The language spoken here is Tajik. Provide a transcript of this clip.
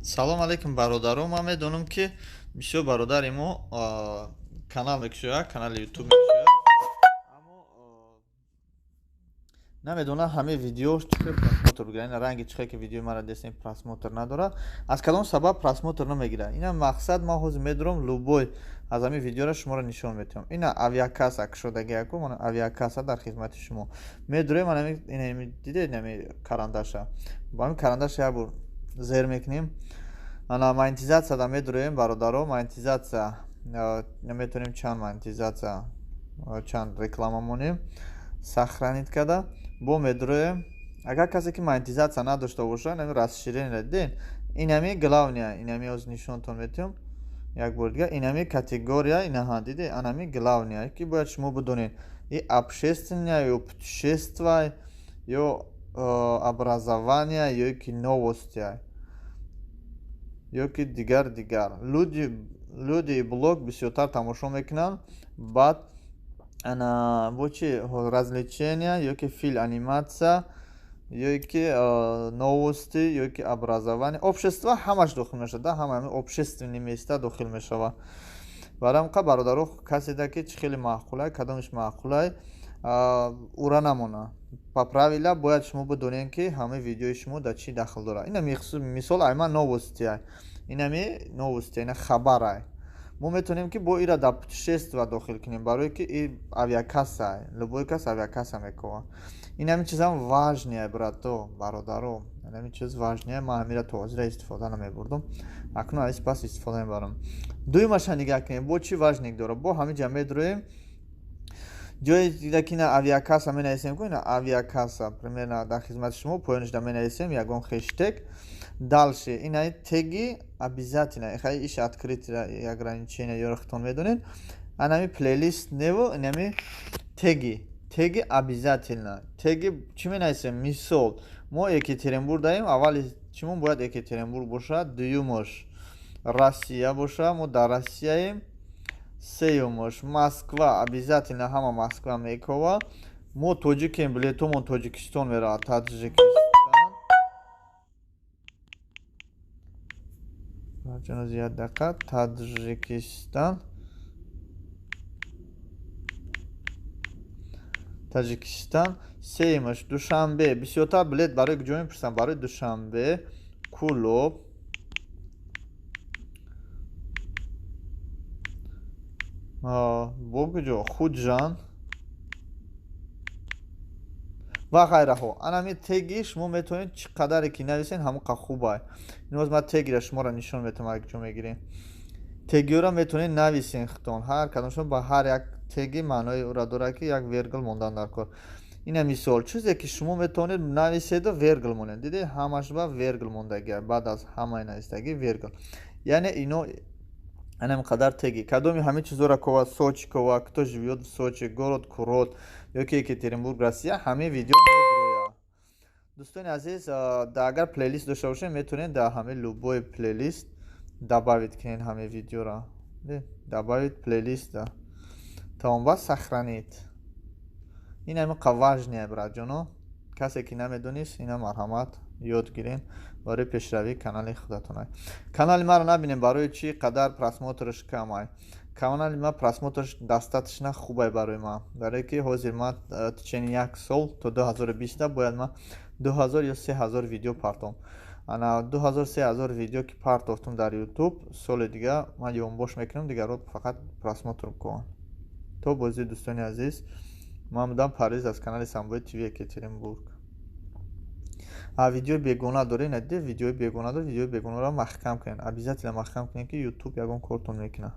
Салом алейкум, бародаро. Ман медонам, ки бисёр бародари мо канал мекушояд, канали ютуб мекушояд, аммо намедонам ҳамаи видеош чӣ хел просмотр бигирад. Ина ранги чӣ хел ки видеои мара дестем, просмотр надорад. Аз кадом сабаб просмотр намегирад? Ина мақсад, ман ҳозир медурам, любой аз ҳамин видеоро шуморо нишон медиҳам. Ина авиакасса кушодагиаку, мана авиакасса дар хизмати шумо. Медурем, ина дидед, инами карандаша, бо ҳамин карандаша як бор зер мекунем. Ана монетизатсияда медуроем, бародаро. Монетизатсия метавонем чанд монетизатсия, чанд реклама монем, сохранить карда бо медуроем. Агар касе ки монетизатсия надошта боша, инами расширение диден, инами главная, инами ҳозир нишонтон метиҳам як бор дигар. Инами категория, инаҳа диде, анами главная, ки бояд шумо бидонед: и общественная, ё путешествия, ё образование, ё ки новости, ё ки дигар дигар. Люди блог бисёртар тамошо мекунанд. Баъд ана бо чи, развлечения, ё ки фильм, анимация, ё ки новости, ё ки образование, общество, ҳамаш дохил мешавад. Ҳама общественный места дохил мешавад. Барои ҳамқа, бародаро, каседа ки чӣ хеле маъқулай, кадомиш маъқулай, ура намона. По правила бояд шумо бидонед, ки ҳамаи видеои шумо дар чӣ дахл дорад. Ина мисол, айма новости, инами новости, ина хабарай. Мо метавонем, ки бо ира дар путешества дохил кунем, барое ки и авиакасса, любой кас авиакасса мекунад. Ин ҳамин чизам важный, брато, бародаро, ҳамин чиз важный. Ман ҳамира то ҳозира истифода намебурдум, акнун аз пас истифода мебарам. Дуюмаша нигаҳ кунем, бо чӣ важник дорад. Бо ҳамин ҷа медроем, ҷое дида ки ина авиакасса менависем ку, ина авиакасса примерно дар хизмати шумо, поёнашда менависем ягон хештег. Дальше ина теги обязательно, иш открытие ограничение ёро худтон медонед. Анами плейлист неву, инами теги обязательно. Теги чӣ менависем? Мисол, мо Екатеринбург даем, аввали чимон бояд Екатеринбург бошад, дуюмаш Россия боша, мо дар Россияем, сеюмаш Москва обязательно, ҳама Москва мекова. Мо тоҷикем, билетомон Тоҷикистон меравад, Таҷикистон. Як дақиқа, Таҷикистон, Таҷикистон. Сеюмаш Душанбе, бисёртар билет барои куҷо мепурсам? Барои Душанбе, Кӯлоб, бо куҷо, Хуҷанд ва ғайраҳо. Анами теги шумо метавонед чӣ қадаре ки нависед, ҳамон қа хубай. Ин ман тегира шуморо нишон метавонам, як ҷо мегирем. Тегиёро метавонед нависен худтон, ҳар кадомшон ба ҳар як теги маънои ӯра дорад, ки як вергул мондан дар кор. Ина мисол, чизе ки шумо метавонед нависеду вергул монед. Дидед, ҳамаш ба вергул мондагия, баъд аз ҳамаи навистагӣ вергул. Яъне ино анам қадар теги кадоми ҳамин чизоро кова, Сочи кова, кто живёт в Сочи, город курорт, ё ки Екатеринбург, Россия, ҳамаи видео мебирояд. Дӯстони азиз, агар плейлист дошта бошед, метавонед дар ҳамаи любой плейлист добавить кунед ҳамаи видеоро, добавить плейлист, тамом, ба сохранить. Ин ҳамин қа важный, братҷоно. Касе ки намедонист, ина марҳамат, ёд гирен барои пешравии канали худатон. Канали маро набинем, барои чӣ қадар просмотрш камай. Канали ма просмотрш достаточно хубай барои ман, барое ки ҳозир ман течение як сол то 2020 бояд ман 2000 ё 3000 видео партом. Ана 2000, 3000 видео ки партофтум дар ютуб, соли дига ман ёнбош мекунам, дигарро фақат просмотр кунам. То бозӣ, дӯстони азиз, ман будам Париз аз канали Самбои ТВ, Екатеринбург. Видеои бегона доред, надиде, видеои бегона дор, видеои бегонаро маҳкам кунед, обязательно маҳкам кунед, ки ютуб ягон кортон мекунад.